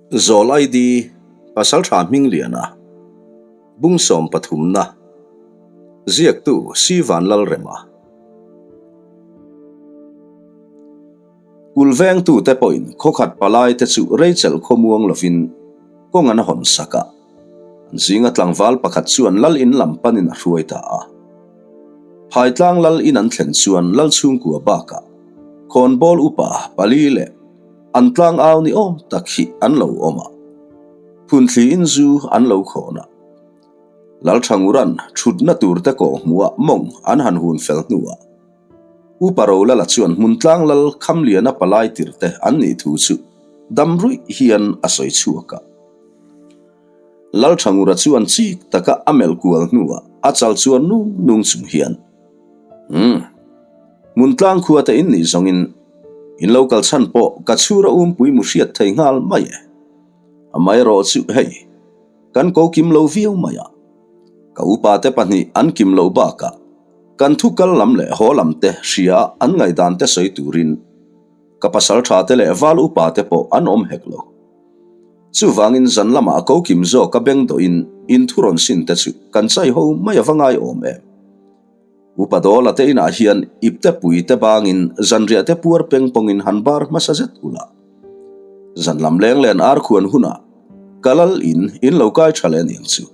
Zawl ID, Pasaltha Hmingliana, Bungsawm pathumna, Ziaktu Si Vanlalrema. Kul vengtute pawhin khawkhat palaite chu Rachel khawmuang lovin kawng an hawn sak a, an zinga tlangval pakhat chuan lal in lam panin a hruai ta a. Phaitlang lal in an thlen chuan lal chhungkua bakah khawnbawl upa pali leh An tlang au ni awm tak hi an lo awm a, phunthli in zu an lo khawn a. Lalthanguran thutna tur te kawh hmuh ah mawng an han hun fel hnu ah Upa Rolala chuan hmuntlang lal Khamliana palai tir te an nih thu chu dam ruih hian a sawi chhuak a. Lalthangura chuan chik taka a melh kual hnu ah a chal chuan nung nung chung hian, Umm, hmuntlang khua te in nih zawng in In lo kal chhan pawh ka chhura umpui mu hriat thei nghal mai e. Amaherawh chu hei, kan ko kim lo viau mai a. Ka upa te pahnih an kim lo bakah kan thu kal lam leh haw lam te hria a an ngaihdan te sawi turin ka pasal tha te leh val upa te pawh an awm hek lo. Chuvangin zan lamah ko kim zawk a beng dawhin in thu rawn sin te chu kan chai ho mai a va ngai awm em. Upa Dawla te inah hian ipte pui te bangin zanriah te puar peng pawngin han bar hmasa zet ula. Zan lam leng len ar khuan hunah ka lal in in lo kai tha leh aniang chu.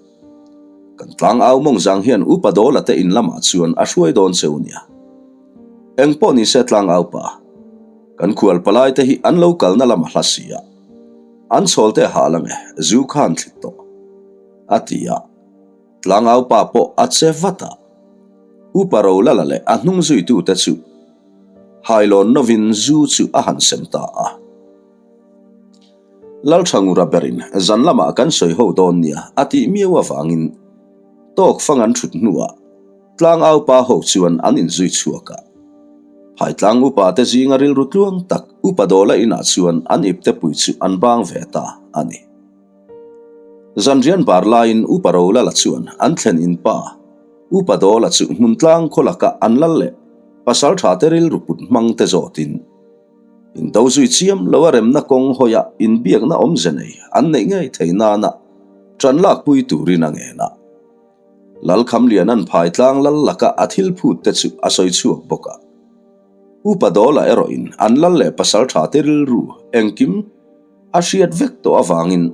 Kan tlang au mawng zang hian Upa Dawla te in lamah chuan a hruai dawn cheu nia. Eng pawh ni se tlang au pa. Kan khual palai te hi an lo kalna lam a hla si a. An chhawl te hah lang e, zu khan thlit tawh. A ti a. Tlangau pa pawh a che vat a, Upa Rolala leh a hnung zuitute chu hailawn novin zu chu a han sem ta a. Lalthangura berin zan lamah kan sawi ho dawn nia a tih miau avangin tawk fang an thut hnuah Tlangau pa ho chuan an inzui chhuak a. Phaitlang upa te zinga rilru tluang tak Upa Dawla inah chuan an iptepui chu an bang ve ta a ni. Zanrian bar laiin Upa Rolala chuan an thlen in pa, Upa Dawla chu hmuntlang khaw laka an lal leh pasal tha te rilru put hmang te zawtin in do zui chiam lo a remna kawng hawia inbiakna awmze nei an neih ngei thei nana ṭan lakpui turin a ngen a. Lalkhamliana'n phaitlang lal laka a thil phut te chu a sawi chhuak bawk a. Upa Dawla erawhin an lal leh pasal tha te rilru engkim a hriat vek tawh avangin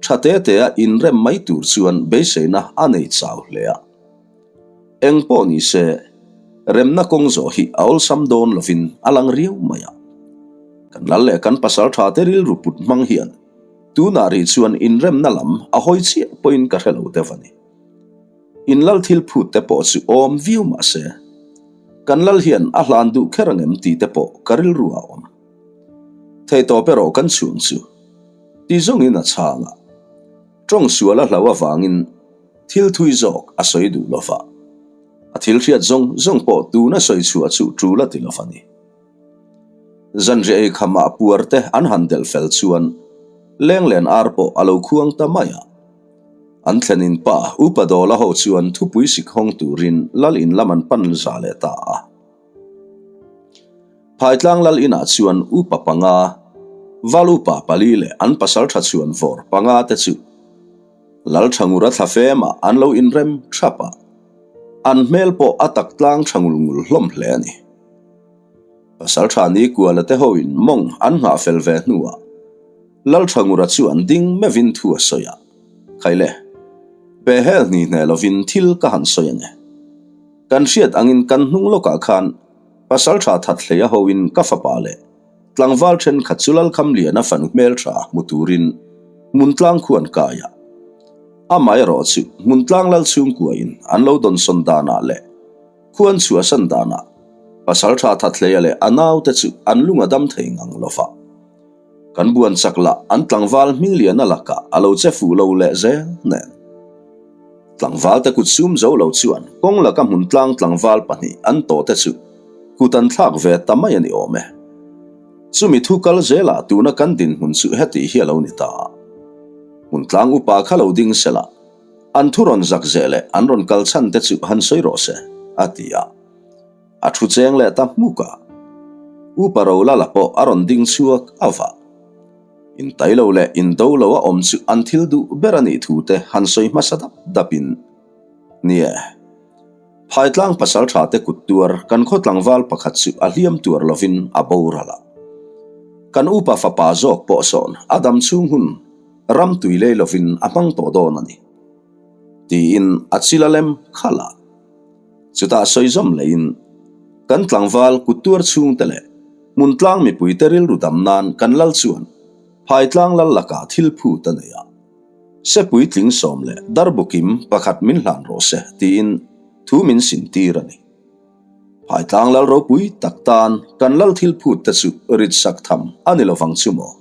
tha te te a inrem mai tur chuan beiseina a nei chau hle a. Eng pawh ni se, remna kawng zawh hi a awlsam dawn lovin a lang riau mai a. Kan lal leh kan pasal tha te rilru put hmang hian tunah rih chuan inremna lam a hawi chiah pawhin ka hre lo deuh a ni. In lal thil phut te pawh chu awm viau mah se, kan lal hian a hlan duh kher angem tih te pawh ka rilru a awm. Theihtawp erawh kan chhung chu ti zawngin a chhang a, tawng sual a hlau avangin thil thui zawk a sawi duh lo va, a thil hriat zawng zawng pawh tuna sawi chhuah chu tul a ti lo va ni. Zanriah ei khamah puar te an han delh fel chuan lenglen ar pawh a lo khuang ta mai a. An thlenin pa Upa Dawla ho chuan thupui sik hawng turin lal in lam an pan za leh ta a. Phaitlang lal inah chuan upa panga, val upa pali leh an pasaltha chhuan vawr panga te chu Lal Thangura thlafemah an lo inrem thap a, an hmel pawh a tak tlang tha ngul ngul hlawm hle a ni. Pasaltha Nikuala te hoin mawng an nghah fel ve hnuah Lal Thangura chuan ding meuhin thu a sawi a, Khaile, pe hel hni hne lovin thil ka han sawi ang e. Kan hriat angin kan hnung lawkah khan Pasaltha Thathleia hoin ka fapa leh tlangval thenkhat chu Lalkhamliana fanu hmeltha hmu turin Hmuntlang khu an kai a. Amaherawh chu Hmuntlang Lal chhungkuain an lo dawnsawn danah leh khu an chhuahsan danah Pasaltha Thathleia leh a naute chu an lung a dam thei ngang lo va. Kan buan chak lah an tlangval Hmingliana lakah a lo che fuh lo leh zel nen. Tlangval te kut sum zo lo chuan kawng laka hmun tlang tlangval pahnih an tawh te chu kut an thlak ve ta mai a ni awm e. Chumi thu kal zelah tuna kan dinhmun chu heti hi a lo ni ta a. Hmun tlang upa kha lo ding se la, an thu rawn zak zeh leh an rawn kal chhan te chu han sawi rawh se, a ti a. A thu cheng leh ta hmuk a. Upa Rolala pawh a rawn ding chhuak a vah. Intai lo leh indo lo a awm chu an thil duh ber a nih thu te han sawi hmasa dap dapin, Ni e, Phaitlang pasaltha te kut tuar kan khaw tlangval pakhat chu a hliam tuar lovin a boral a. Kan upa fapa zawk pawh sawn a dam chhung hun ram tui lei lovin a hmang tawh dawn a ni. Tiin a chil a lem khalh a. Chutah sawi zawm leiin kan tlangval kut tuar chhungte leh hmuntlang mipuite rilru dam nan kan lal chuan Phaitlang lal lakah thil phut a nei a. Se puitling sawm leh darbukim pakhat min hlan rawh se tiin thu min sin tir a ni. Phaitlang lal ropui tak tan kan lal thil phut te chu rit sak tham a ni lovang chu maw?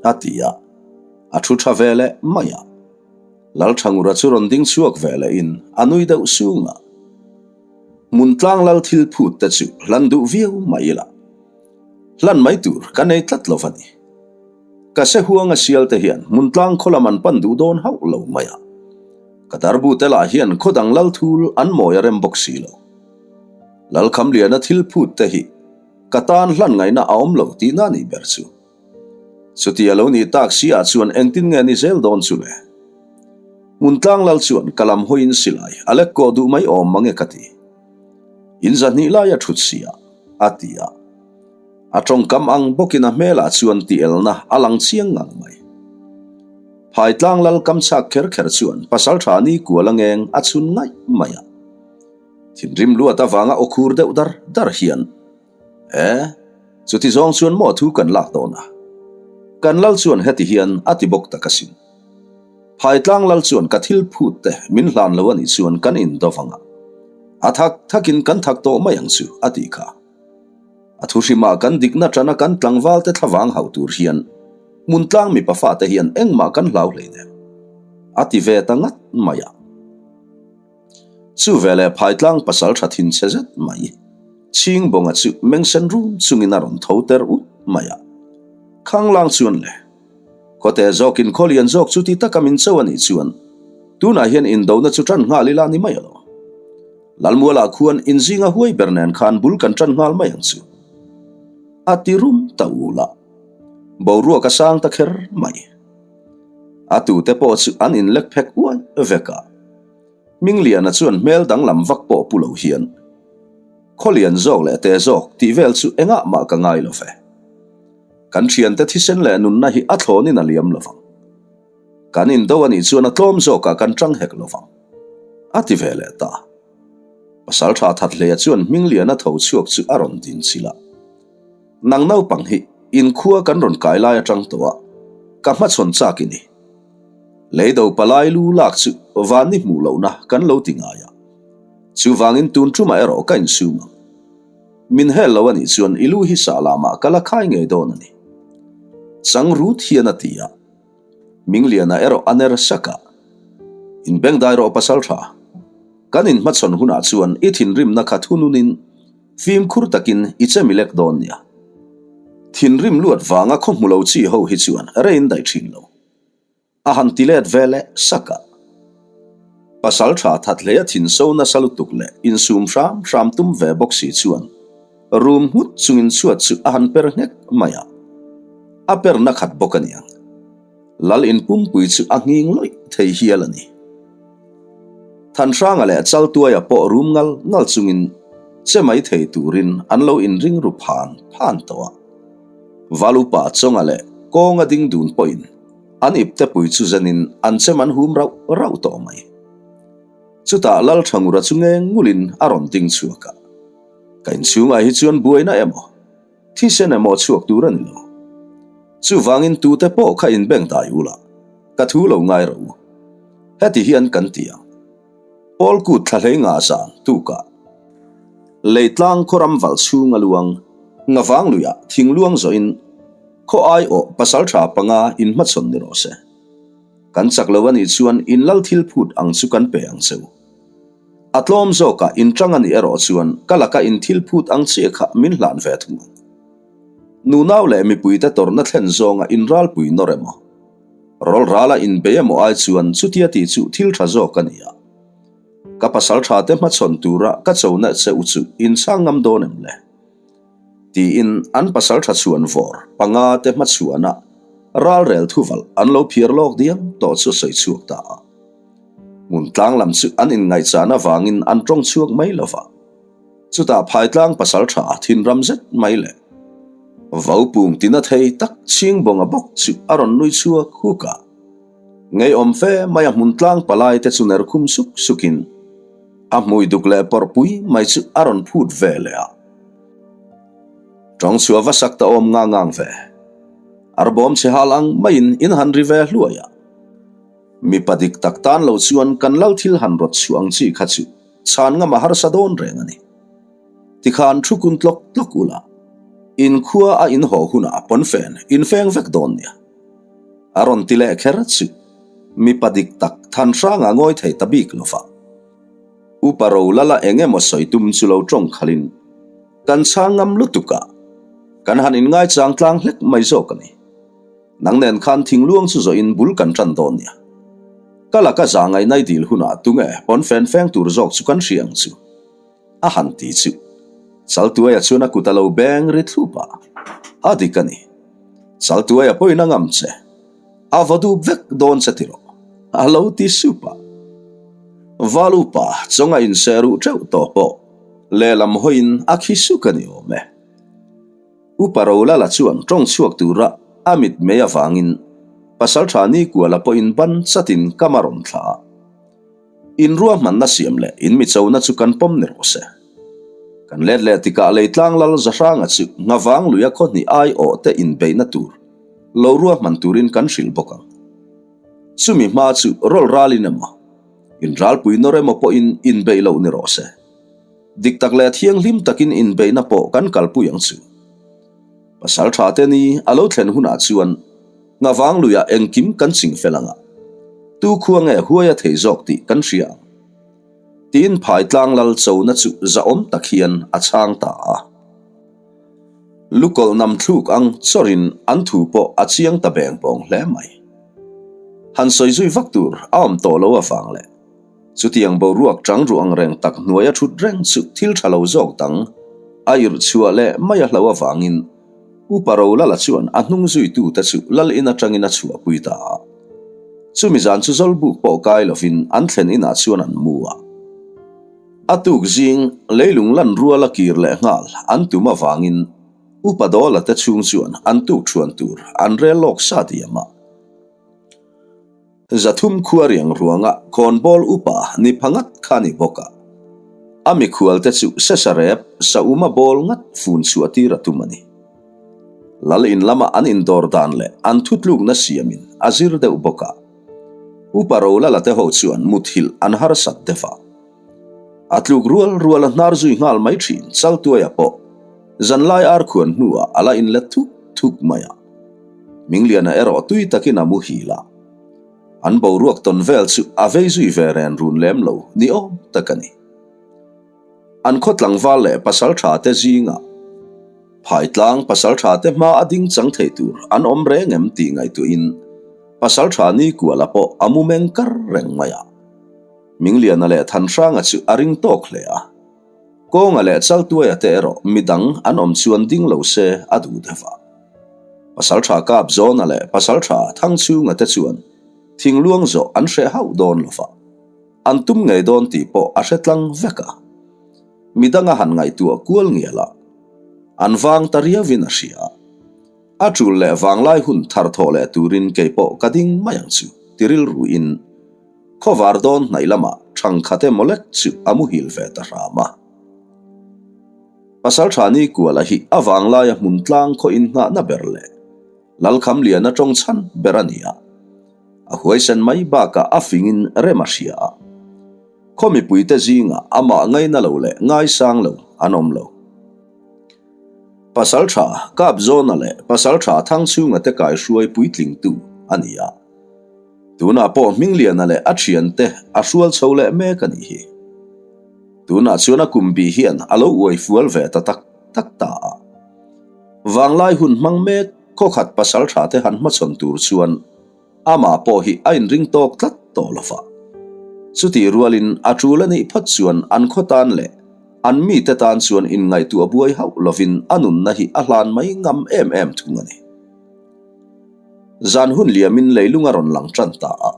a ti a, a thu tha ve leh mai a. Lalthangura chu rawn ding chhuak ve lehin a nui deuh sung a. Hmuntlang lal thil phut te chu hlan duh viau mai ila. Hlan mai tur ka nei tlat lo va ni. Ka se huanga sial te hian hmuntlang khaw lam an pan duh dawn hauh lo mai a. Ka darbu te lah hian khaw dang lal thul an mawi a rem bawk si lo. Lalkhamliana thil phut te hi ka tan hlan ngaihna a awm lo tihna a nih ber chu. Chuti a lo nih tak si ah chuan engtin nge ni zel dawn chu le? Hmuntlang lal chuan ka lam hawiin silai a lek kawh duh mai awm mange ka ti. In zahnih lai a thut si a, a ti a. A tawngkam ang bawkin a hmelah chuan ti elna a lang chiang ngang mai. Phaitlang lal kam chak kher kher chuan pasaltha ni kual a ngeng a chhun ngaih mai a. Thinrim luat avanga aw khur deuh dar dar hian E, chuti zawng chuan maw thu kan lak dawn a? Kan lal chuan heti hian a ti bawk tak asin. Phaitlang lal chuan ka thil phut te min hlan lo a nih chuan kan indo vang a, a thak thakin kan thak tawh mai ang chu a tih kha. A thu hrimah kan dikna tana kan tlangval te thlavang hauh tur hian hmuntlang mipa fate hian engmah kan hlau hleinem a ti ve ta ngat mai a. Chu veleh phaitlang pasal tha thin che zet mai. Chhingbawnga chu mengsen rum chungin a rawn tho ter ut mai a. Khanglang chuan le, Khawte zawkin khaw lian zawk chu ti taka min cho a nih chuan tunah hian indona chu tan nghal ila ni mai alo. Lalmualah khuan inzinga huai ber nen khan bul kan tan nghal mai ang chu. A ti rum ta ul a. Boruak a sang ta kher mai. A tute pawh chu an inlek phek uai vek a. Hmingliana chuan hmel danglam vak pawh pu lo hian, Khaw lian zawk leh te zawk tih vel chu engah mah ka ngai lo ve. Kan thiante thisen leh nunna hi a thlawnin a liam lo vang. Kan indo a nih chuan a tlawm zawkah kan tang hek lo vang. A ti ve leh ta. Pasaltha Thathleia chuan Hmingliana tho chhuak chu a rawn din chilh a. Nang naupang hi inkhua kan rawn kai lai atang tawh a, ka hmachhawn chak i ni. Leido palai lu lak chu van ni hmuh lohna kan lo ti ngai a, chuvangin tun tumah erawh ka insum ang. Min hel lo a nih chuan i lu hi sah lamah ka la khai ngei dawn a ni. Chang rut hian a ti a, Mingliana erawh a ner sak a, Inbengdai rawh pasal tha, kan inhmachhawn hunah chuan i thinrimna kha thununin Fimkhur takin i che milek dawn nia. Thinrim luat vanga khaw hmu lo chi ho hi chuan rein daih thin lo. A han ti let ve leh sak a. Pasal tha that hlei a thin so nasa lutuk leh insum hram hram tum ve bawk si chuan rum nghut chungin chhuat chu a han per nghek mai a. A perna khat bawk a niang. Lal in pumpui chu a nghing lawih thei hial a ni. Thanhranga leh Chaltuaia pawh rum ngal ngal chungin che mai thei turin an lo inring ru phan phan tawh a. Valupa Chawnga leh Kawnga ding dun pawhin an ipte pui chu zenin an chem an hum rauh rauh tawh mai. Chutah Lalthangura chu ngeng ngulin a rawn ding chhuak a. Ka inchhungah hi chuan buaina emaw? Thisen emaw chhuak tur a ni lo. Chuvangin tute pawh kha inbeng dai ula, ka thu lo ngai rawh u. Heti hian kan ti ang. Pawl kut thla hlei nga zan tukah Leitlang khaw ram valh chhung a luang, ngavang luiah thing luang zawhin khaw aiawh pasaltha panga inhmachhawn ni rawh se. Kan chak lo a nih chuan in lal thil phut ang chu kan pe ang che u. A tlawm zawkah inṭang a nih erawh chuan ka laka in thil phut ang chiah kha min hlan ve thung ang. Nunau leh mipuite tawrhna thlen zawnga inralpui nawr emaw, rawlrala inbei emaw ai chuan chutia tih chu thil ṭha zawk a ni a. Ka pasal ṭhate hmachhawn tura ka chona che u chu inchhang ngam dawn em le? Tiin an pasal ṭha chhuan vawr panga te hmachhuana. Ralrel thuvalh an lo phiar lawk diam tawh chu a sawi chhuak ta a. Hmun tlang lam chu an inngaihchan avangin an tawng chhuak mai lo va. Chutah phaitlang pasal tha thinram zet mai leh Vaupung tina thei tak chhingbawnga bawk chu a rawn nui chhuak huk a. Ngeiawm fe mai a hmun tlang palai te chu ner khum suk sukin a hmui duk leh pawrhpui mai chu a rawn phut ve leh a. Tawng chhuah va sak ta awm ngang ngang ve. Arbawm chhe hal ang maiin in han ri ve hluai a. Mipa dik tak tan lo chuan kan lal thil han rawt chhuah ang chi kha chu chhan ngam a harsa dawn reng a ni. Tikhan thu kun tlawk tlawk ula, in khua a in haw hunah pawnfen in feng vek dawn nia. A rawn ti leh kher chu mipa dik tak than hranga ngawi thei ta bik lova. Upa Rolala eng emaw sawi tum chu lo tawng khalin kan chhang ngam lutuk a, kan han inngaichang tlang hlek mai zawk a ni. Nang nen khan thingluang chu zawhin bul kan tan dawn nia. Ka laka za ngainai dil hunah tunge pawnfen feng tur zawk chu kan hria ang chu. A han ti chu. Chaltuaia chuan a kut a lo beng ri thlup a. A dik a ni. Chaltuaia pawhin a ngam che. A va dup vek dawn che tiraw. A lo ti sup a. Valupa chawnga inseh ruh teuh tawh pawh lehlam hawiin a khi suk a ni awm e. Upa Rolala chuan tawng chhuak tura a mit mei avangin Pasaltha Nikuala pawhin ban chatin kam a rawn thlah a. In ruahmanna siam leh in mi chona chu kan pawm ni rawh se. Kan let leh tikah Leitlang Lal Zahranga chu Nghavang luia khaw hnih aiawh te inbeihna tur lo ruahman turin kan hrilh bawk ang. Chumi hma chu rawl ralin emaw, inralpui nawr emaw pawhin inbeih loh ni rawh se. Dik tak leh thianghlim takin inbeihna pawh kan kalpui ang chu. Pasal tha te ni a lo thlen hunah chuan Nghavang luiah engkim kan ching fel ang a, tu khua nge huai a thei zawk tih kan hria ang. Tiin Phaitlang lal chona chu zahawm tak hian a chhang ta a. Lukawlh nam thluk ang chawrin an thu pawh a chiang ta beng pawng hle mai. Han sawi zui vak tur a awm tawh lo avang leh. Chutiang boruak chang ruh ang reng tak hnuaia thut reng chu thil tha lo zawk dang a irh chhuah leh mai a hlo avangin Upa Rolala chuan a hnung zuitute chu lal in atangin a chhuahpui ta a. Chumi zan chu Zawlbuk pawh kai lovin an thlen inah chuan an mu a. A tuk zing leilung lan rual a kir leh nghal an tum avangin Upa Dawla te chhung chuan an tuk thuan tur an rel lawk sa diam a. Zathum khua riang ruanga khawnbawl upa ni pha ngat kha ni bawk a. A mikhual te chu sesarep sauma bawl ngat fun chhuah tir a tum a ni. Lal in lama an indawr dan leh an thutlukna siamin a zir deuh bawk a. Upa Rolala te ho chuan muthilh an harsat deuh a. A tluk rual rual a hnar zui nghal mai thin Chaltuaia pawh zanlai ar khuan hnuah a la inlet thuk thuk mai a. Mingliana erawh tui takin a muhil a, an boruak tawn vel chu a vei zui ve ren run lem lo ni awm tak a ni. An khaw tlangval leh pasal tha te zingah Phaitlang pasal tha te hma a ding chang thei tur an awm reng em tih ngaihtuahin pasal tha Nikuala pawh a mu meng kar reng mai a. Mingliana leh Thanhranga chu a ring tawk hle a. Kawnga leh Chaltuaia te erawh midang an awm chuan ding lo se a duh deuh a. Pasaltha Kapzawna leh Pasaltha Thangchhunga te chuan thingluang zawh an hreh hauh dawn lo va, an tum ngei dawn tih pawh a hre tlang vek a. Midanga han ngaihtuah kual ngial a, an vang ta riauin a hria. A tul leh vanglai hun thar thawh leh turin kei pawh ka ding mai ang chu ti rilruin, Khawvar dawn hnaih lamah thangkhat emaw lek chu a muhil ve ta hram a. Pasaltha Nikuala hi a vanglaia hmun tlang khaw innghahna ber leh Lalkhamliana tawng chhan ber a ni a. A huaisen mai bakah a fingin rem a hria a. Khaw mipuite zingah amah ngaina lo leh ngaisang lo an awm lo. Pasaltha Kapzawna leh Pasaltha Thangchhunga te kaihruai puitlingtu a ni a. Tunah pawh Hmingliana leh a thiante a hrual chho leh mek a nih hi. Tunah chuan a kum bih hian a lo uai fual ve ta tak tak ta a. Vanglai hun hmang mek khawkhat pasal tha te han hmachhawn tur chuan amah pawh hi a inring tawk tlat tawh lo va. Chutih rualin a tul a nih phawt chuan an khaw tan leh an mite tan chuan inngaihtuah buai hauh lovin a nunna hi a hlan mai ngam em em thung a ni. Zan hun liamin leilung a rawn lang tan ta a.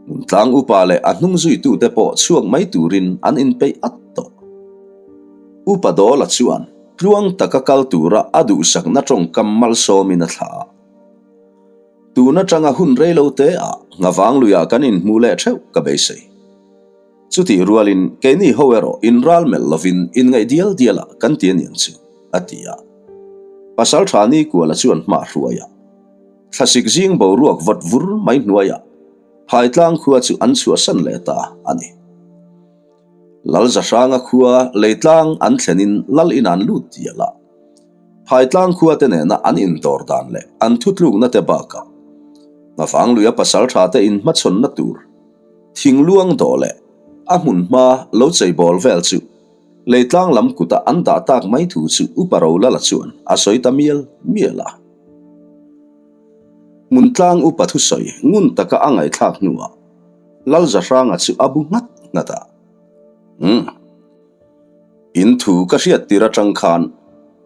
Hmuntlang upa leh a hnung zuitute pawh chhuak mai turin an inpeih at tawh. Upa Dawla chuan tluang taka kal tura a duhsakna tawngkam malsawmin a thlah a. Tun atanga hun reilo te ah Nghavang luiah kan inhmu leh theuh ka beisei. Chutih rualin keini ho erawh inral melh lovin inngaih dial dial ah kan ti aniang chu, a ti a. Pasaltha Nikuala chuan hma hruai a. Thlasik zing boruak vawt vur mai hnuaiah Phaitlang khua chu an chhuahsan leh ta a ni. Lalzahranga khua Leitlang an thlenin Lal in an lut dial a. Phaitlang khua te nena an indawr dan leh an thutlukna te bakah Nghavangluia pasaltha te inhmachhawnna tur thingluang dawh leh a hmunhma lo cheibawl vel chu Leitlang lam kuta an dah tak mai thu chu Upa Rolala chuan a sawi ta mial mial a. Hmuntlang upa thusawi ngun taka a ngaihthlak hnuah Lalzahranga chu a bu nghat nghat a. Umm. In thu ka hriat tir atang khan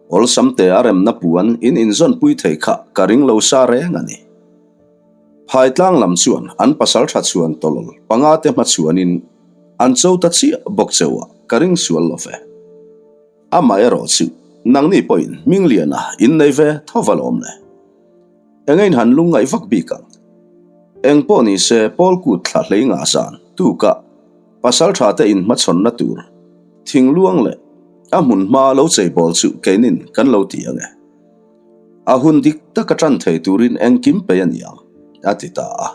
awlsam te a remna puan in inzawnpui thei kha ka ring lo sa reng a ni. Phaitlang lam chuan an pasal tha chhuan tawlawl panga te hmachhuanin an cho ta chiah bawk cheu a, ka ring sual lo ve. Amaherawh chu nangni pawhin Hmingliana in nei ve tho va lawm le. Eng in han lungngaih vak bik ang. Eng pawh ni se Paul kut thla hlei ngah zan tuka pasal tha te in hmachhawnna tur thingluang leh a hmun hma lo cheibawl chu keinin kan lo ti ang e. A hun dik taka tan thei turin engkim pe a ni ang, a ti ta a.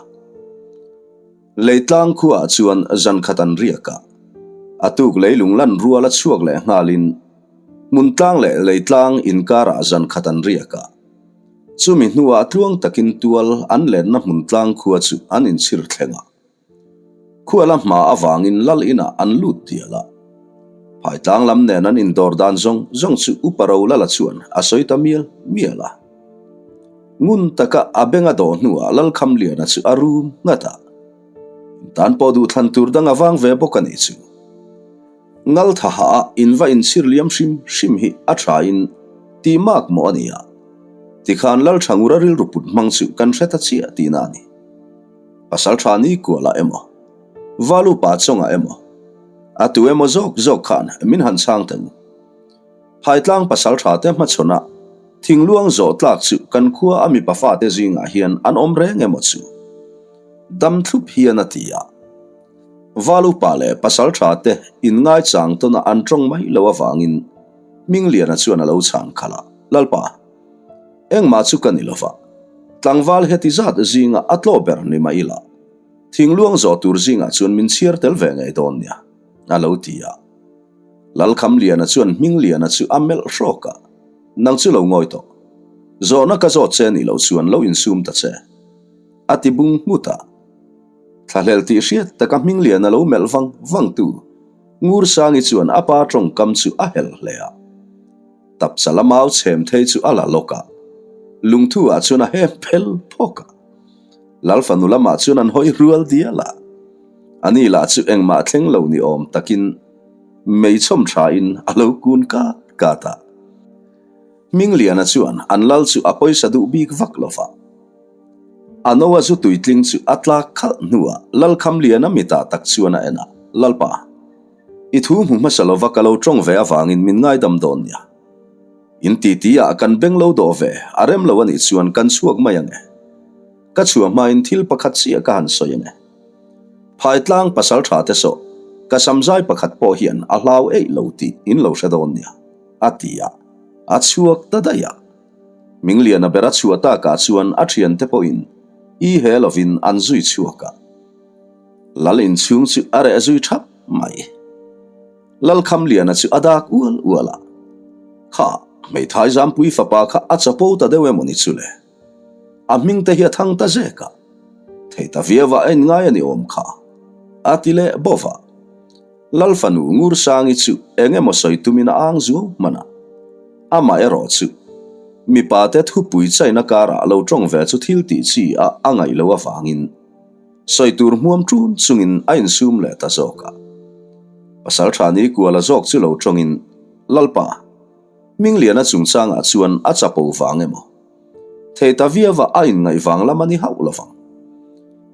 Leitlang khuaah chuan zan khat an riak a, a tuk leilung lan rual a chhuak leh nghalin hmuntlang leh leitlang inkarah zan khat an riak a. Chumi hnuah tluang takin tual an lenna hmuntlang khua chu an inchhir thleng a. Khuala hma avangin lal inah an lut dial a. Phaitlang lam nen an indawr dan zawng zawng chu Upa Rolala chuan a sawi ta mial mial a. Ngun taka a beng a dawh hnuah Lalkhamliana chu a rum nghat a. Intan pawh duhthlan tur dang a vang ve bawk a nih chu. Ngalthaha a in va inchhir liam hrim hrim hi a tha in tih mak maw a ni a. Tikhan Lalthangura rilru put hmang chu kan hre ta chiah tihna a ni. Pasal tha ni kualah emaw, Valu pa chawngah emaw, a tu emaw zawk zawk khan min han chhang ta u. Phaitlang pasal tha te hmachhawn a thingluang zawh tlak chu kan khua a mipa fate zingah hian an awm reng emaw chu? Dam thlup hian a ti a. Valu pa leh pasal tha te inngaichang tawna an tawng mai lo avangin Hmingliana chuan a lo chhan khalh a, Lalpa, Engmah chu ka ni lova, tlangval heti zat zinga a tlaw ber ni mah ila, thingluang zawh tur zingah chuan min chhiar tel ve ngei dawn nia, a lo ti a. Lalkhamliana chuan Hmingliana chu a melh hrawk a, Nang chu lo ngawi tawh. Zawhna ka zawt che nih loh chuan lo insum ta che, a ti bung nghut a. Thlahlel tih hriat taka Hmingliana lo melh vang vang tu Ngursangi chuan a pa tawngkam chu a helh hle a. Tapchala mau chhem thei chu a la lawk a, lungthu ah chuan a hem phel phawk a. Lal fanu lamah chuan an hawi rual dial a, ani lah chu engmah thleng lo ni awm takin mei chhawm tha in a lo kun kat kat a. Hmingliana chuan an lal chu a pawisa duh bik vak lo va. A no a zu tuitling chu a tlak khalh hnuah Lalkhamliana mitah tak chuan a en a, Lalpa. I thu hmu hmasa lova ka lo tawng ve avangin min ngaidam dawn nia. In titi ah kan beng lo dawh ve, a rem lo anih chuan kan chhuak mai ange. Ka chhuah hmain thil pakhat chiah ka han sawi ange. Phaitlang pasal tha te saw, ka samzai pakhat pawh hian a hlau eih lo tih in lo hre dawn nia, a ti a, a chhuak ta daih a. Mingliana ber a chhuah takah chuan a thiante pawhin i he lovin an zui chhuak a. Lal inchhung chu a reh zui thap mai. Lalkhamliana chu a dak ual ual a, Kha, hmeithai Zampui fapa kha a chapo ta deuh emaw ni chu le? A hming te hi a thang ta zek a, thei ta viau a en ngai a ni awm kha, a ti leh bawk a. Lal fanu Ngursangi chu eng emaw sawi tumin a ang zuau hman a, amah erawh chu mipa te thupui chaina karah lo tawng ve chu thil tih chi a a ngaih loh avangin, Sawi tur hmuam ṭun chungin a insum leh ta zawk a. Pasalṭha ni kuala zawk chu lo ṭawngin, Lalpa, Hmingliana chungchangah chuan a chapo vang emaw? Thei ta viauva a inngaih vang lam a ni hauh lo vang.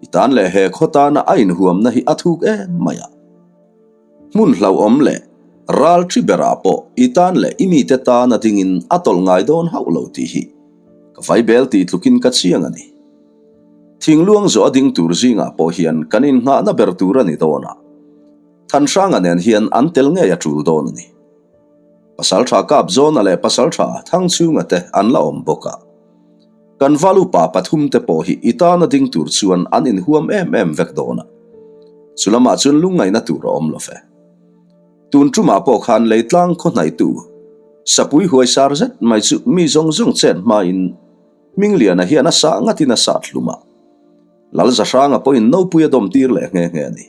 I tan leh he khaw tana a inhuamna hi a thuk em mai a. Hmun hlauhawm leh ral thi berah pawh i tan leh i mite tan a dingin a tawlh ngai dawn hauh lo tih hi ka vaibel tih tlukin ka chiang a ni. Thingluang zawh a ding tur zingah pawh hian kan innghahna ber tur a ni dawn a, Thanhranga nen hian an tel ngei a tul dawn a ni. Pasaltha Kapzawna leh Pasaltha Thangchhunga te an la awm bawk a. Kan val upa pathum te pawh hi i tana ding tur chuan an inhuam em em vek dawn a. Chu lamah chuan lungngaihna tur a awm lo ve. Tun tumah pawh khan leitlang khaw hnaihtu Sapui huaisar zet mai chu mi zawng zawng chet hmain Hmingliana hian a sah ngatin a sah thlum a. Lalzahranga pawhin nopui a dawmtir leh nghe nghe a ni.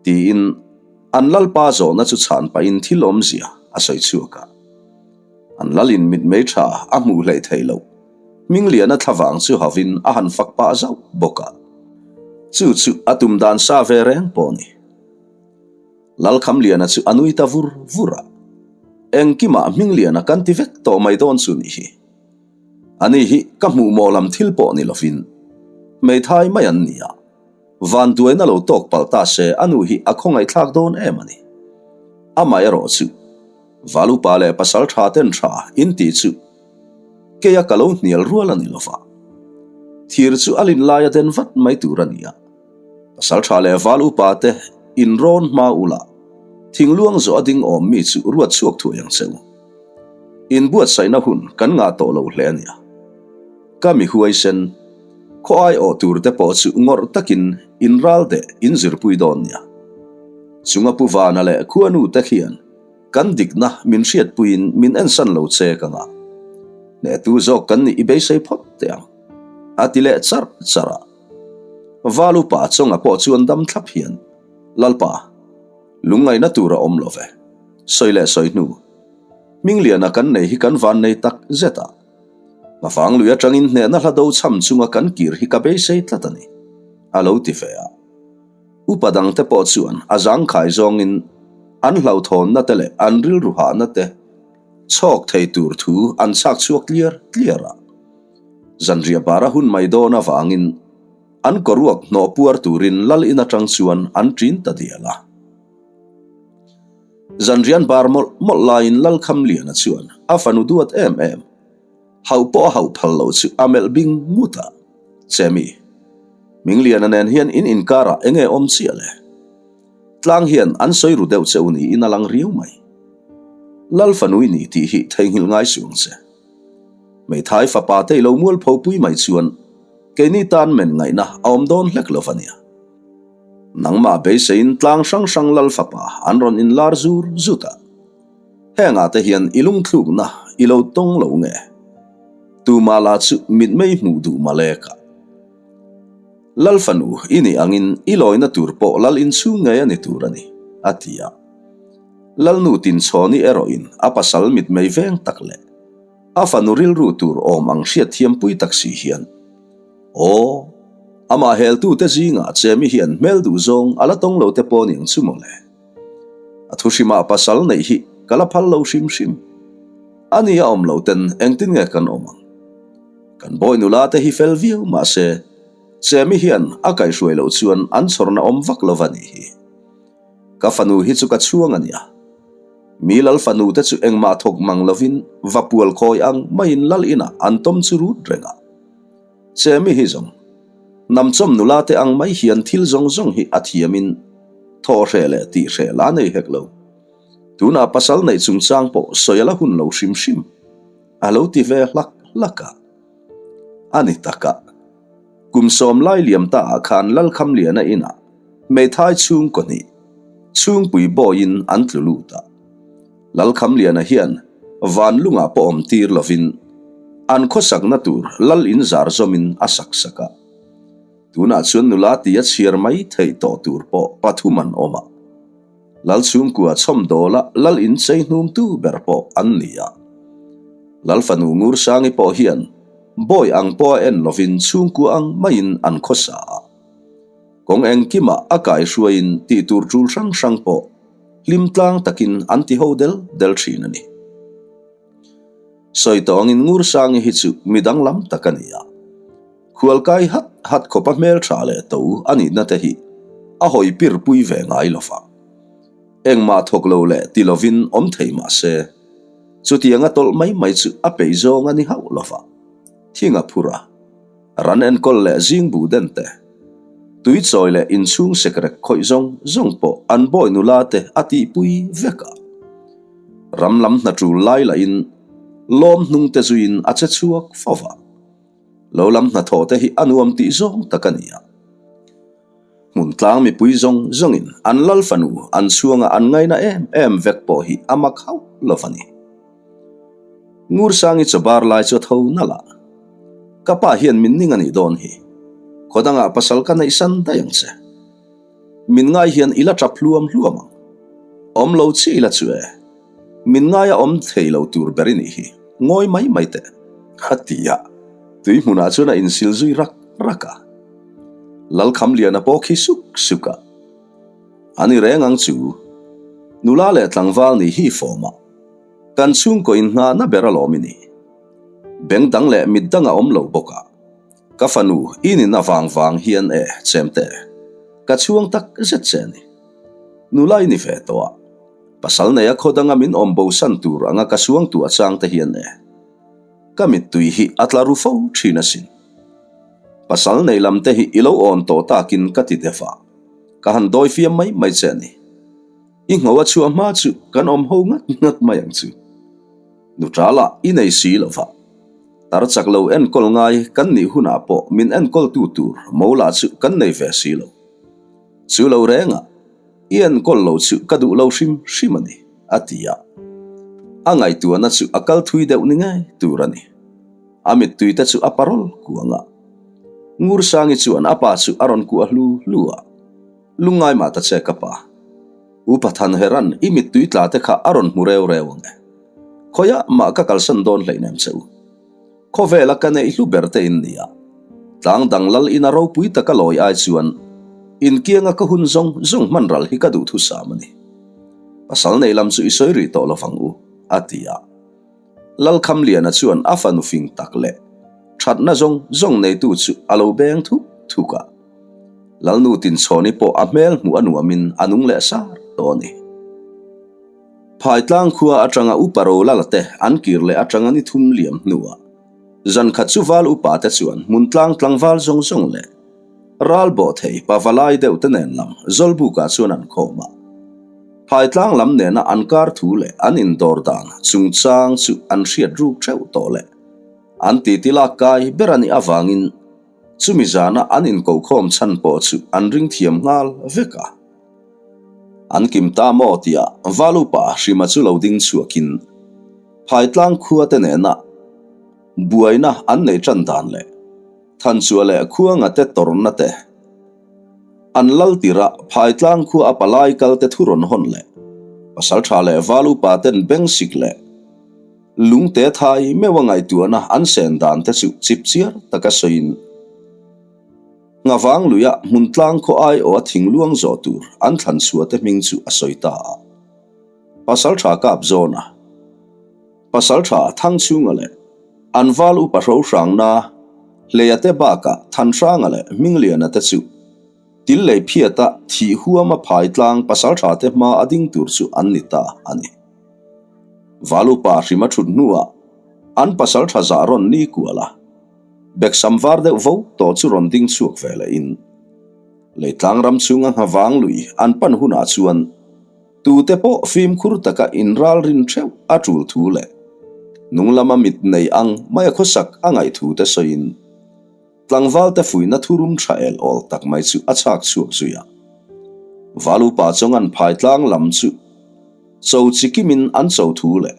Tiin an lalpa zawhna chu chhan pahin thil awmzia a sawi chhuak a. An lalin mitmei tha a hmuh hleih theih loh. Hmingliana thlavang chu havin a han fak pah zauh bawk a. Chu chu a tum dan sa ve reng pawh a ni. Lalkhamliana chu a nui ta vur vur a. Engkimah Hmingliana kan ti vek tawh mai dawn chu nih hi. Ani hi ka hmuh mawh lam thil pawh ni lovin hmeithai mai an ni a. Vanduaina lo tawk palh ta se a nu hi a khawngaihthlak dawn em a ni. Amah erawh chu Valupa leh pasal tha ten tha in tih chu keia ka lo hnial rual a ni lova. Thir chu a lin laia den vat mai tur a ni a. Pasal tha leh Valupa te in rawn hma ula thingluang zawh a ding awm mi chu ruat chhuak thuai ang che u. Inbuatsaihna hun kan ngah tawh lo hle a nia. Ka mi huaisen, khaw ai awh tur te pawh chu ngawrh takin in ral deh in zirpui dawn nia. Chunga Pu Vana leh Khuanu te khian kan dikna min hriatpuiin min ensan lo che ka ngah. Hnehtu zawk kan nih i beisei phawt teh ang, a ti leh charh charh a. Val upa Chawnga pawh chuan dam thlap hian, Lalpa, lungngaihna tur a awm lo ve. Sawi leh sawi hnu, Hmingliana kan nei hi kan van nei tak zet a. Ngafang lui atangin hnehna hla do chham chunga kan kir hi ka beisei tlat a ni, a lo ti ve a. Upa dangte pawh chuan a zangkhai zawngin an hlauhthawnna te leh an rilru hahna te chhawk thei tur thu an chhak chhuak tliar tliar a. Zanriah bara hun mai dawn avangin an kawruak hnawh puar turin lal in atang chuan an ṭin ta dial a. Zanrian bar mawlh mawlh laiin Lalkhamliana chuan a fanu duat em em, hauh pawh a hauh phal lo chu a melh bing ngut a, Chemi, Hmingliana nen hian in inkarah enge awm chiah le? Tlang hian an sawi ru deuh che u niin a lang riau mai. Lal fanu i ni tih hi theihnghilh ngai suh ang che. Hmeithai fapa te i lo mualpho pui mai chuan keini tan men ngaihna a awm dawn hlek lo va nia. Nangmah beiseiin tlang hrang hrang lal fapa an rawn inlar zur zut a. Hengah te hian i lungthlukna i lo tawng lo nge? Tumah lah chu mitmei hmuh duh malek a. Lal fanu i nih angin i lawina tur pawh lal inchhung ngei a ni tur a ni, a ti a. Lalnu Tinchhawni erawhin a pasal mitmei veng tak leh a fanu rilru tur awm ang hriatthiampui tak si hian, Aw, amah heltute zingah Chemi hian hmel duh zawng a la tawng lo te pawh niang chu mawle. A thu hrimah pasal neih hi ka la phal lo hrim hrim. A ni a awm lo ten engtin nge kan awm ang? Kan bawi nula te hi fel viau mahse Chemi hian a kaihhruai loh chuan an chhawrna awm vak lo va nih hi. Ka fanu hi chu ka chhuang a nia. Mi lal fanu te chu engmah thawk mang lovin va pual khawi ang maiin lal inah an tawm chu rut reng a. Chemi hi zawng, hnamchawm nula te ang mai hian thil zawng zawng hi a thiamin thaw hreh leh tih hreh la nei hek lo. Tunah pasal neih chungchang pawh sawi a la hun lo hrim hrim a lo ti ve hlak hlak a. A ni taka, kum sawm lai liam ta ah khan Lalkhamliana inah hmeithai chhungkaw hnih, chhungpui bawiin an tlu lut a. Lalkhamliana hian van lungah pawh awm tir lovin an khawsakna tur lal in zar zawmin a sak sak a. Tunah chuan nula tia chhiar mai theih tawh tur pawh pathum an awm a. Lal chhungkua chhawmdawla lal in chei hnumtu ber pawh an ni a. Lal fanu Ngursangi pawh hian bawi ang pawh a en lovin chhungkua ang maiin an khawsa a. Kawng engkimah a kaihruaiin tih tur tul hrang hrang pawh hlim tlang takin an ti ho del del thin a ni. Sawi tawh angin Ngursangi hi chu mi danglam tak a ni a. Khualkai hat hat khawpa hmeltha leh to a nihna te hi a hawi pir pui ve ngai lo va. Engmah thawk lo leh ti lovin awm thei mah se, chutianga tawlh mai mai chu a peih zawng a ni hauh lo va. Thing a phur a, ran enkawl leh zing buh den te, tui chawi leh inchhung sekrek khawih zawng zawng pawh an bawi nula te a tihpui vek a. Ram lam hna tul lai lahin lawm hnung te zuiin a che chhuak fo va. Lo lam hnathawh te hi a nuam tih zawng tak a ni a. Hmun tlang mipui zawng zawngin an lal fanu an chhuanga an ngaina em em vek pawh hi a mak hauh lo a ni. Ngursangi chaw bar lai chu a tho nalh a, Ka pa hian min ning a nih dawn hi. Khaw dangah pasal ka neih san daih ang che. Min ngai hian i la tap hluam hluam ang. Awm lo chi ila chu e. Min ngaia awm thei lo tur ber i nih hi, ngawi mai mai teh, a ti a, tui hmunah chuan a insil zui rak rak a. Lalkhamliana pawh khi suk suk a. A ni reng ang chu, nula leh tlangval nih hi fawm a, kan chhungkaw inngahna ber alawm i ni. Beng dang leh mit dang a awm lo bawk a, ka fanu i nin avang vang hian e, chemte, ka chhuang tak zet che a ni. Nula i ni ve tawh a. Pasal neia khaw danga min awm bosan tur anga ka suang tu a chang te hian e, ka mittui hi a tla ru fo thin asin. Pasal nei lam te hi i lo awn tawh takin ka ti deuh a, ka han dawi fiam mai mai che a ni. I ngho a chhuah hma chu kan awm ho ngat ngat mai ang chu. Nutral ah i nei si lo va, tar chak lo enkawl ngai kan nih hunah pawh min enkawltu tur Mola chu kan nei ve si lo. Chu lo rengah. I enkawl lo chu ka duh lo hrim hrim a ni, a ti a. A ngaihtuahna chu a kal thui deuh ni ngei tur a ni. A mittui te chu a parawl kuang a. Ngursangi chuan a pa chu a rawn kuah hlu hlu a, Lungngai mah ta che ka pa. U Pathanheran i mittui tla te kha a rawn hmu reu reu ang e. Khawiah mah ka kalsan dawn hleinem che u. Khawvela ka neih hlu ber te in ni a, tlang dang lal ina ropui taka lawi ai chuan inkianga ka hun zawng zawng hman ral hi ka duhthusam a ni. Pasal nei lam chu i sawi rih tawh lovang u, a ti a. Lalkhamliana chuan a fanu fing tak leh thatna zawng zawng neitu chu a lo beng thuk thuk a. Lalnu Tinchhawni pawh a hmel hmuh a nuamin a nung leh sar tawh a ni. Phaitlang khua atanga Upa Rolala te an kir leh atanga ni thum liam hnuah zan khat chu val upa te chuan hmun tlang tlangval zawng zawng leh ral bawh thei pavalai deuh te nen lam Zawlbukah chuan an khawm a. Phaitlang lam nena an kar thu leh an indawr dan chungchang chu an hriat ruk theuh tawh leh an titi lak kai ber a nih avangin chumi zana an inkokhawm chhan pawh chu an ring thiam nghal vek a. An kim ta maw tia Valupa Hrima chu lo ding chhuakin Phaitlang khua te nena buaina an nei tan dan leh Thanchua leh Khuanga te tawrhna te an lal tirah Phaitlang khua a palai kal te thu rawn hawn leh Pasaltha leh Valupa ten bengsik leh lungte thai meuha ngaihtuahna an sen dan te chu chipchiar taka sawiin Ngavang luia hmun tlang khaw aiawh a thingluang zawh tur an thlan chhuah te hming chu a sawi ta a. Pasaltha kap zawn a, Pasaltha Thangchhunga leh an val upa Hrohrangna, Hleia te bakah Thanhranga leh Hmingliana te chu til lei phiata thih huama phai tlang pasaltha te hma a ding tur chu an ni ta a ni. Val upa hrima thut hnuah an pasaltha zah rawn ni kual a. Beksam var deuh vo tawh chu rawn ding chhuak ve leh in Leitlang ram chhunga nghavang lui an pan hunah chuan tute pawh fimkhur taka inralrin theuh a tul thu leh nung lama mit nei ang mai a khawsak a ngaih thu te sawiin tlangval te fuihna thurum tha el awl tak mai chu a chhak chhuak zui a. Valupa chawngan phaitlang lam chu cho chikimin an cho thu leh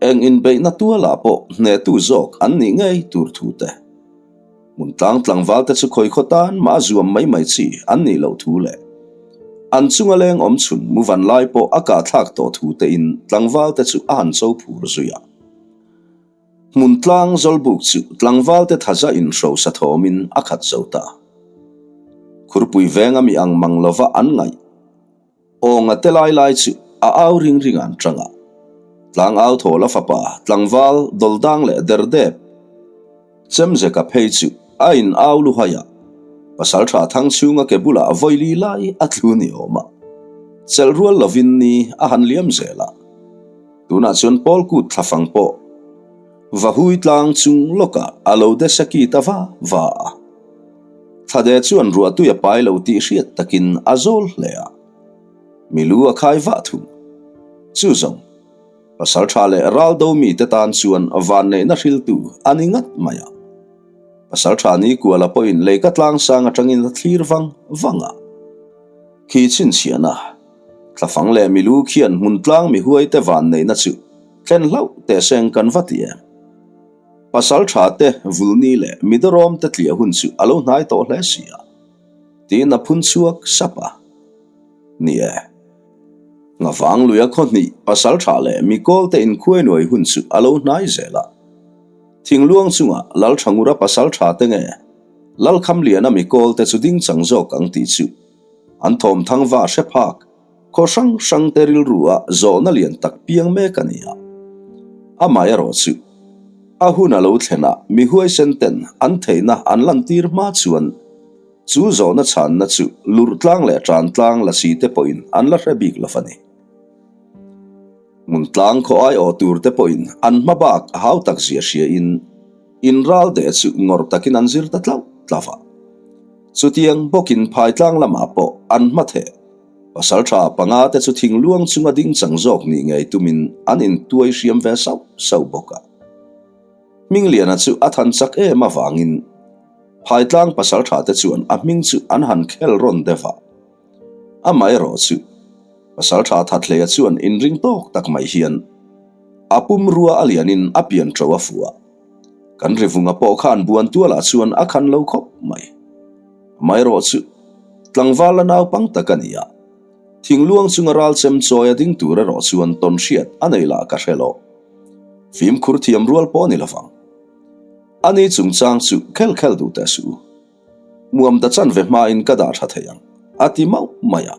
Eng inbeihna tualah pawh hnehtu zawk an nih ngei tur thu te. Hmun tlang tlangval te chu khawi khaw tan mah a zuam mai mai chi an nih loh thu leh an chunga leng awm chhun muvan lai pawh a kah thlak tawh thu te in tlangval te chu a han cho phur zui a. Hmun tlang zawlbuk chu tlangval te thaza in hrosa thawm in a khat zo ta. Khurpui veng a mi ang mang lova an ngaih. Awnga te lai lai chu a au ring ring an tang a. Tlangau Thawla fapa tlangval dawldang leh derdep Chemzeka phei chu a in au luhai a, pasaltha Thangchhunga ke bulah vawili lai a tlu ni awm a, chelh rual lovin ni a han liam zel a. Tunah chuan Paul kut thlafang pawh Vahui tlang chung lawkah a lo de seki ta va va a. Thlade chuan ruahtui a pai lo tih hriat takin a zawl hle a. Milu a khai vah thung. Chu zawng, pasal tha leh ral do mite tan chuan vanneihna hriltu a ni ngat mai a. Pasal tha ni kuala pawhin leika tlang sang atangin a thlir vang vang a. Khi chhinchhiahna, thlafang leh milu khian hmun tlang mihuaite vanneihna chu thlen hlauh teh seng kan va ti em? Pasal tha te vulni leh midarawm te tliah hun chu a lo hnai tawh hle si a. Tiin a phun chhuak sap a. Ni e. Ngavang luia khaw hnih pasal tha leh mikawl te inkhuai nuai hun chu a lo hnai zel a. Thingluang chunga Lalthangura pasal tha te nge Lalkhamliana mikawl te chu ding chang zawk ang tih chu an thawmthang va hre phak khaw hrang hrang te rilru ah zawhna lian tak piang mek a ni a. Amaherawh chu a hun a lo thlen a mi huaisen ten an theihna an lantir hma chuan Chu zawhna chhanna chu lurh tlang leh tan tlang la si te pawhin an la hre bik lo a ni. Hmun tlang khaw aiawh tur te pawhin an hma bak a hau tak zia hriain in ral deh chu ngawrh takin an zir ta tlauh tlauh a. Chutiang bawkin phai tlang lamah pawh an hma theh pasaltha panga te chu thingluang chunga ding chang zawk nih ngei tumin an intuai hriam ve sauh sauh bawk a. Hmingliana chu a than chak em avangin Phaitlang pasaltha te chuan a hming chu an han khel rawn deuh a. Amaherawh chu pasaltha Thathleia chuan inring tawk tak mai hian a pumrua a lianin a pian ṭo a fuh a. Kan rivunga pawh khan buan tualah chuan a khan lo khawp mai. Amaherawh chu tlangval la naupang tak a ni a. Thingluang chunga ral chem chawi a ding tur erawh chuan tawn hriat a nei lah ka hre lo. Fimkhur thiam rual pawh a ni lovang. Ani chungchang chu khel khel duh teh suh u. Muam ta chan ve hmain ka dah tha thei ang, a ti mauh mai a.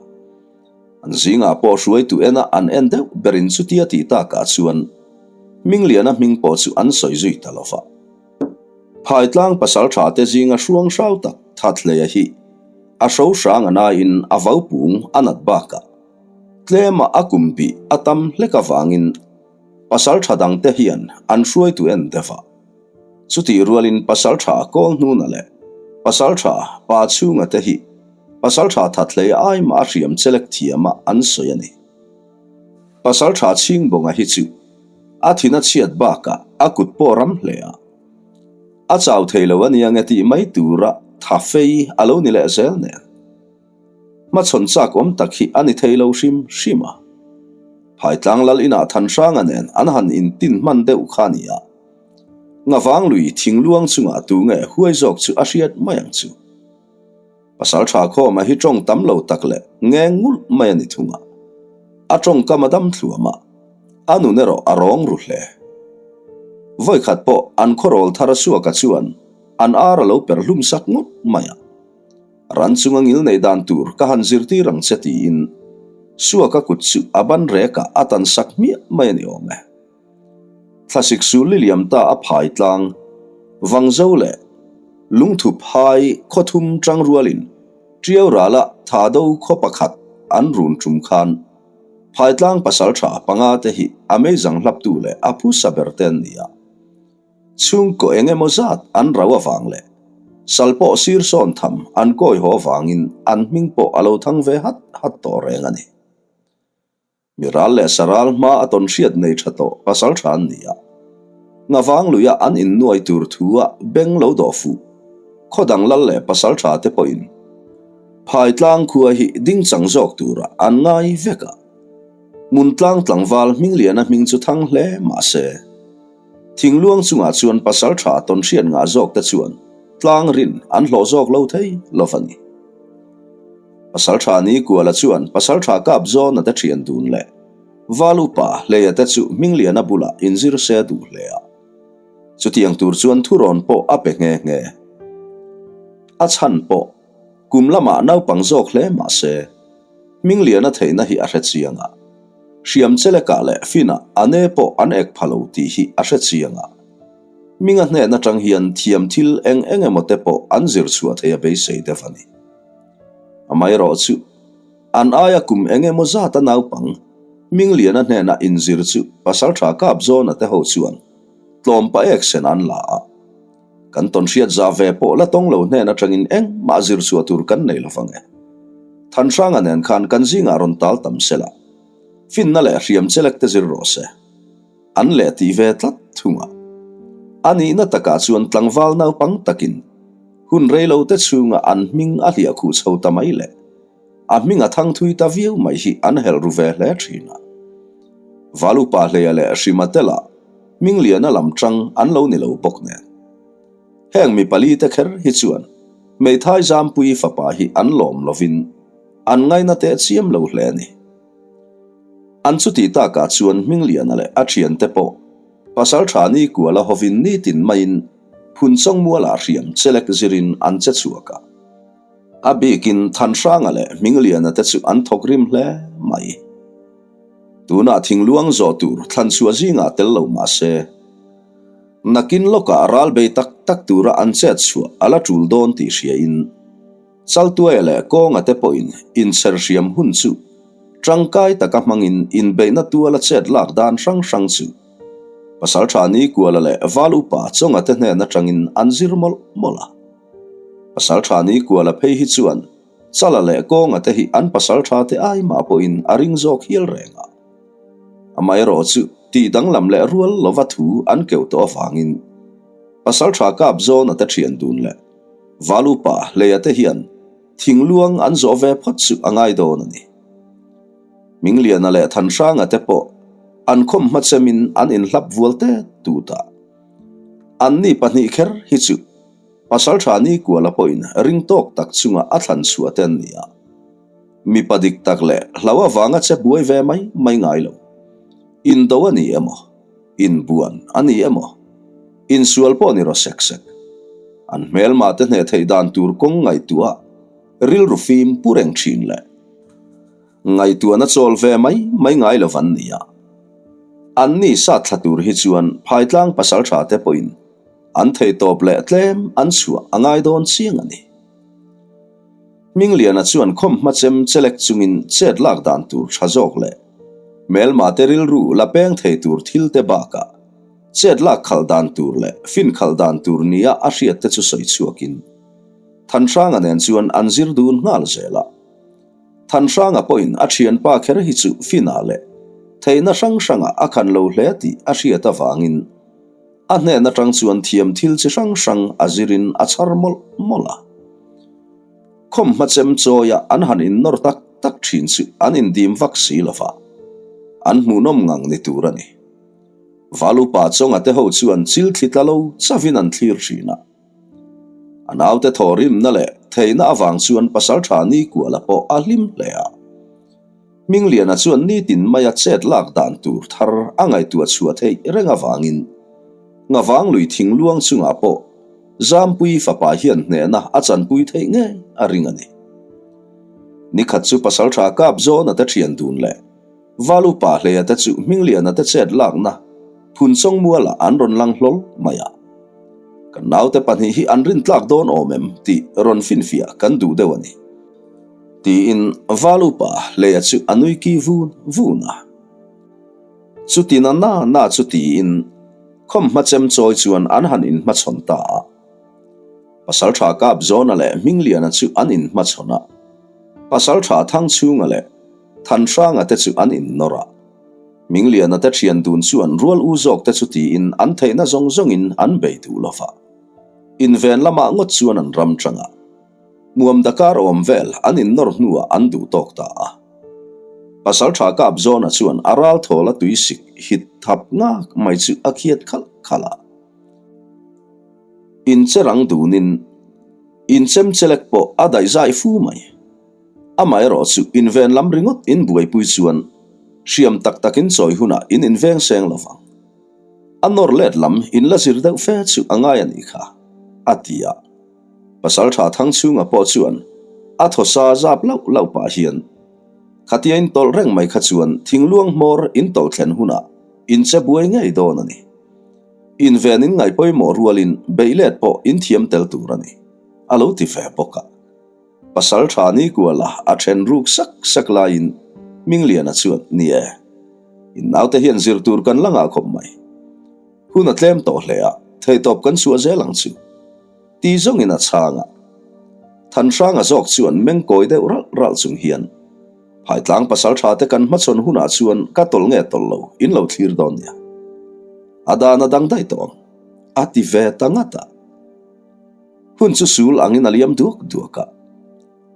An zingah pawh hruaitu ena an en deuh berin chutia tih takah chuan Hmingliana hming pawh chu an sawi zui ta lo va. Phaitlang pasaltha te zinga hruang hrau tak Thathleia hi a hro hrang a naiin a vaupung a nat bakah tlema a kum bih a tam hlek avangin Pasaltha dangte hian an hruaitu en deuh a. Chutih rualin Pasaltha Kawlhnuna leh Pasaltha Pa Chhunga te hi Pasaltha Thathlei ai mah a hriam chelek thiama an sawi a ni. Pasaltha Chhingbawnga hi chu a thin a chhiat bakah a kut pawh ram hle a. A chau thei lo a nia nge tih mai tura tha fei a lo ni leh zel nen. Hmachhawn chak awm tak hi a ni thei lo hrim hrim a. Phaitlang lal inah Thanhranga nen an han intin hman deuh kha a ni a. Ngavang lui thingluang chungah tu nge huai zawk chu a hriat mai ang chu. Pasal tha khawma hi tawng tam lo tak leh ngeng ngulh mai a ni thung a. A tawngkam a dam thluam a, a nun erawh a rawng ru hle. Vawikhat pawh an khawrawl thar a suaka chuan an ar a lo per hlum sak ngawt mai a. Ran chunga ngil neih dan tur ka han zirtir ang che tiin Suaka kut chu a ban rekah a tan sak hmiah mai a ni awm e. Thlasik sul li liam ta a phai tlang Vangzo leh Lungthu phai khaw thum tang rualin Tiau rala Thado khaw pakhat an run tum khan Phaitlang pasaltha panga te hi a meizang hlaptu leh a phusa ber te an ni a. Chhungkaw eng emaw zat an rau avang leh sal pawh sir sawn tham an kawi haw avangin an hming pawh a lo thang ve hat hat tawh reng a ni. Mi ral leh saral hma a tawn hriat nei tha tawh pasal tha an ni a. Ngavang luia an innuai tur thu a beng lo dawh fuh. Khaw dang lal leh pasal tha te pawhin Phaitlang khua hi ding chang zawk turah an ngai vek a. Hmuntlang tlangval Hmingliana hming chu thang hle mah se. Thingluang chungah chuan pasal tha tawn hriat ngah zawk te chuan tlang rin an hlawh zawk lo thei lo a ni. Pasal tha ni Kuala chuan pasal tha kap zawn a te thian dun leh Val upa Hleia te chu Hmingliana bulah inzir se duh hle a. Chutiang tur chuan thurawn pawh a pe nghe nghe. A chhan pawh kum lamah naupang zawk hle mah se Hmingliana theihna hi a hre chiang a. Hriam chelekah leh finah a ne pawh an ek pha lo tih hi a hre chiang a. Hminga hnen atang hian thiam thil eng eng emaw te pawh an zir chhuah thei a beisei deuh a ni. Amaherawh chu, an aia kum eng emaw zata naupang Hmingliana hnena inzir chu Pasaltha Kapzawna te ho chuan tlawm pa ek sen an la a. Kan tawnhriat zah ve pawh la tawng lo hnen atangin engmah zir chhuah tur kan nei lovang e. Thanhranga nen khan kan zingah rawn tal tam sela, finna leh hriam chelek te zir rawh se. An leh tih ve tlat thung a. A nihna takah chuan tlangval naupang takin hun reilo te chhunga an hming a hliah khuh chho ta mai leh a hming a thang thui ta viau mai hi an helh ru ve hle thin a. Valupa Hleia leh Hrima tela Hmingliana lam tang an lo ni lo bawk nen. Heng mi pali te kher hi chuan hmeithai Zampuii fapa hi an lawm lovin an ngaina teh chiam lo hle a ni. An chutih takah chuan Hmingliana leh a thiante pawh Pasaltha ni kuala hovin nitin maiin Phunchawng mualah hriam chelek zirin an che chhuak a. A bikin Thanhranga leh Hmingliana te chu an thawk rim hle mai. Tunah thingluang zawh tur thlanchhuah zingah tel lo mah se, nakin lawkah ral bei tak tak tura an chet chhuah a la tul dawn tih hriain Chaltuaia leh Kawnga te pawhin inchher hriam hun chu tangkai taka hmangin inbeihna tuala chet lak dan hrang hrang chu Pasaltha Nikuala leh Val Upa Chawnga te hnen atangin an zir mawlh mawlh a. Pasaltha Nikuala phei hi chuan Chala leh Kawnga te hi an pasaltha te ai mah pawhin a ring zawk hial reng a. Amaherawh chu tih danglam leh rual lova thu an keuh tawh avangin pasaltha Kapzawna te thian dun leh Valupa Hleia te hian thingluang an zawh ve phawt chu a ngai dawn a ni. Mingliana leh Thanhranga te pawh an khawm hmachemin an inhlap vual tet tut a. Anni pahnih kher hi chu Pasaltha Nikuala pawhin ring tawk tak chunga a thlan chhuah te an ni a. Mipa dik tak leh hlau avanga che buai ve mai mai ngai lo. Indo a ni emaw, inbuan a ni emaw, insual pawh ni rawh sek sek. An hmelmah te hneh theih dan tur kawng ngaihtuah rilru fim pu reng thin leh ngaihtuahna chawl ve mai mai ngai lo an ni a. Anni sat thla tur hi chuan Phaitlang pasaltha te pawhin An theihtawp leh tlem an chhuah a ngai dawn chiang a ni. Hmingliana chuan khawmhma chem chelek chungin chet lak dan tur tha zawk leh hmelma te rilru la peng thei tur thil te bakah chet lak khalh dan tur leh fin khalh dan tur nia a hriat te chu sawi chhuakin Thanhranga nen chuan an zir dun nghal zel a. Thanhranga pawhin a thianpa kher hi chu finah leh theihna hrang hrangah a khan lo hle tih a hriat avangin A hnen atang chuan thiam thil chi hrang hrang a zirin a chhar mawlh mawlh a. Khawmhma chem chawia an han innawr tak tak thin chu an indim vak si lo va, an hmuhnawm ngang ni tur a ni. Valupa Chawnga te ho chuan chil thli tla lo chavin an thlir thin a. A naute thawhrimna leh theihna avang chuan Pasaltha Nikuala pawh a hlim hle a. Hmingliana chuan nitin maia chet lak dan tur thar a ngaihtuah chhuah theih reng avangin Ngavang lui thingluang chungah pawh Zampuii fapa hian hnehna a chanpui theih ngei a ring a ni. Nikhat chu Pasaltha Kapzawna te thian dun leh Valupa Hleia te chu Hmingliana te chet lakna Phunchawng mualah an rawn lang hlawl mai a. Kan naute pahnih hi an rintlak dawn awm em tih rawn finfiah kan duh deuh a ni. Tiin Valupa Hleia chu a nui ki vun vun a. Chutin a na na chu tiin khawmhma chem chawi chuan an han inhmachhawn ta a. Pasaltha Kapzawna leh Hmingliana chu an inhmachhawn a. Pasaltha Thangchhunga leh Thanhranga te chu an innawr a. Hmingliana te thian dun chuan rual u zawk te chu tiin an theihna zawng zawngin an bei duh lo va. Inven lamah ngawt chuan an ram tang a. Muam dakar awm vel an innawr hnuah an duh tawk ta a. Pasaltha Kapzawna chuan a ral thawl a tuisik hit thap ngak mai chu a khiat khalh khalh a. Incherang dunin inchemchelek pawh a daihzai fu mai. Amaherawh chu inven lam ringawt in buaipui chuan hriam tak takin chawi hunah in inveng seng lo vang. A nawr let lam in la zir deuh fe chu a ngai a nih kha, a ti a. Pasaltha Thangchhunga pawh chuan a thaw sa zap lauh lauh pah hian. Khatia in tawlh reng mai kha chuan thingluang hmawr in tawlh thlen hunah in che buai ngei dawn a ni. Inven in ngaih pawimawh rualin beih let pawh in thiam tel tur a ni, a lo ti ve bawk a. Pasal tha ni kuala a then ruk sak sak laiin Hmingliana chuan, Ni e, in naute hian zir tur kan la ngah khawp mai. Hun a tlem tawh hle a, theihtawp kan chhuah zel ang chu. Ti zawngin a chhang a. Thanhranga zawk chuan meng kawi deuh ralh ralh chung hian, Phaitlang pasal tha te kan hmachhawn hunah chuan ka tawlh nge tawlh lo, in lo thlir dawn nia. A dan a dang daih tawh ang, a ti ve ta ngat a. Hun chu sul angin a liam duak duak a.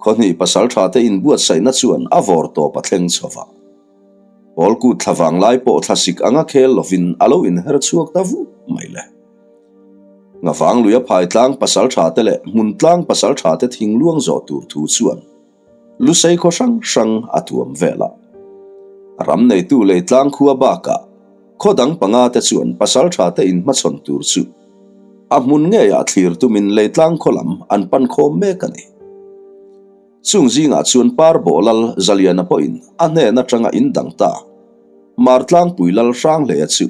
Khawhnih pasal tha te inbuatsaihna chuan a vawr tawp a thleng chho va. Pawl kut thla vanglai pawh thlasik anga khel lovin a lo inher chhuak ta vut mai le. Ngavang luia phaitlang pasal tha te leh hmuntlang pasal tha te thingluang zawh tur thu chuan Lusei khaw hrang hrang a tuam vel a. Ram neitu leitlang khua bakah khaw dang panga te chuan pasal tha te inhmachhawn tur chu a hmun ngeiah thlir tumin leitlang khaw lam an pan khawm mek a ni. Chung zingah chuan Parbawh Lal Zaliana pawhin a hnen atanga in dang ta Martlangpui Lal Hranghleia chu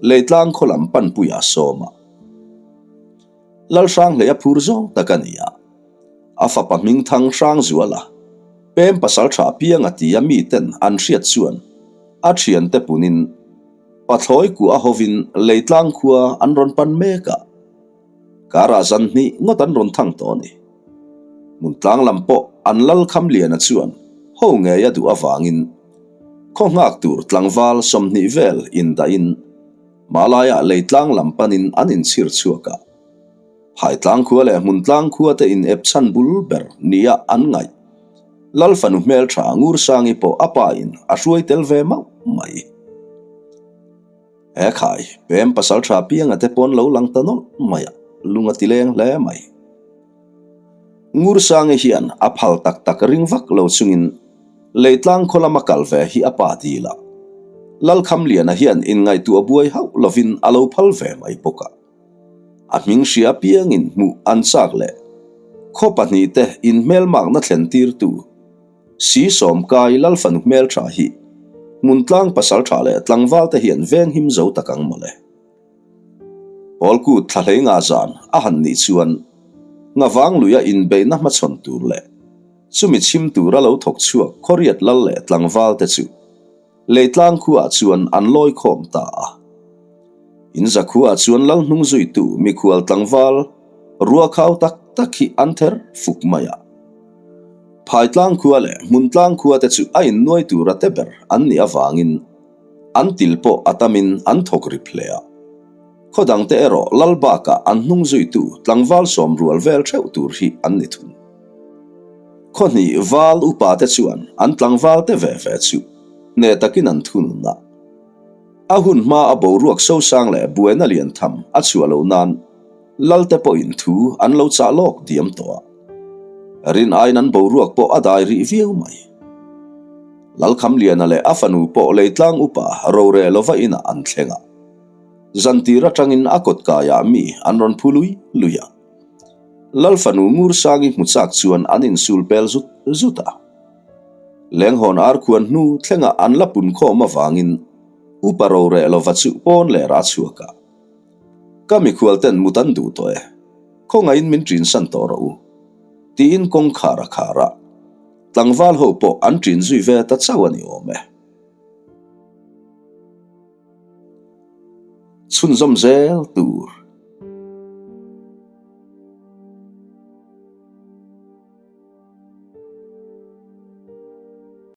leitlang khaw lam panpuiah a sawm a. Lal Hranghleia phur zawng tak a ni a. A fapa hmingthang Hrangzuala, pem pasal tha pianga tia miten an hriat chuan a thiante punin Pathlawi kuah hovin Leitlang khua an rawn pan mek a, karah zan hnih ngawt an rawn thang tawh a ni. Hmuntlang lam pawh an lal Khamliana chuan ho ngei a duh avangin khaw nghak tur tlangval 20 vel indahin Malaiah Leitlang lam panin an inchhir chhuak a. Haitlang khua leh Hmuntlang khua te in ep chhan bul ber nia an ngaih. Lal fanu hmeltha Ngursangi pawh a pa in a hruai tel ve mauh mai. He khai, pem pasal tha pianga te pawn lo lang ta nawlh mai a, lung a ti leng hle mai. Ngursangi hian a phal tak tak ring vak lo chungin Leitlang khaw lama kal ve hi a pa dil a. Lalkhamliana hian inngaihtuah buai hauh lovin a lo phal ve mai bawk a. A hming hria piangin hmuh an chak leh khaw pahnihte inhmelmakna thlen tirtu Si Sawmkai Lalfanu hmeltha hi Hmuntlang pasaltha leh tlangvalte hian venghim zo tak ang mawle. Pawlkut thla hlei nga zan a han nih chuan Ngavang luia inbeihna hmachhawn tur leh chumi chhim tura lo thawk chhuak Khawriat lal leh tlangvalte chu Leitlang khuaah chuan an lawi khawm ta a. In zakhuaah chuan lal hnung zuitu mikhual tlangval ruakhau tak tak hi an ther fuk mai a. Phaitlang khua leh Hmuntlang khua te chu a innuai tura te ber an nih avangin an til pawh a tamin an thawk rip hle a. Khaw dangte erawh lal bakah an hnung zuitu tlangval sawm rual vel theuh tur hi an ni thung. Khawhnih val upa te chuan an tlangval te ve ve chu hneh takin an thunun a. A hun hma a boruak sosang leh buaina lian tham a chhuah loh nan lal te pawhin thu an lo chah lawk diam tawh a. Rin aiin an boruak pawh a dai rih viau mai. Lalkhamliana leh a fanu pawh leitlang upa roreh lova inah an thleng a. Zantir atangin a kawtkaiah mi an rawn phu lui lui a. Lal fanu Ngursangi hmu chak chuan an insul pel zut zut a. Lenghawn arkhuan hnu thlengah an la pun khawm avangin Upa Roreh lova chu pawn leh rah chhuak a. Ka mikhual ten mut an duh tawh e, khawngaihin min ṭinsan tawh rawh u, tiin kawngkhar a khar a. Tlangval ho pawh an ṭin zui ve ta chauh a ni awm e. Chhunzawm zel tur.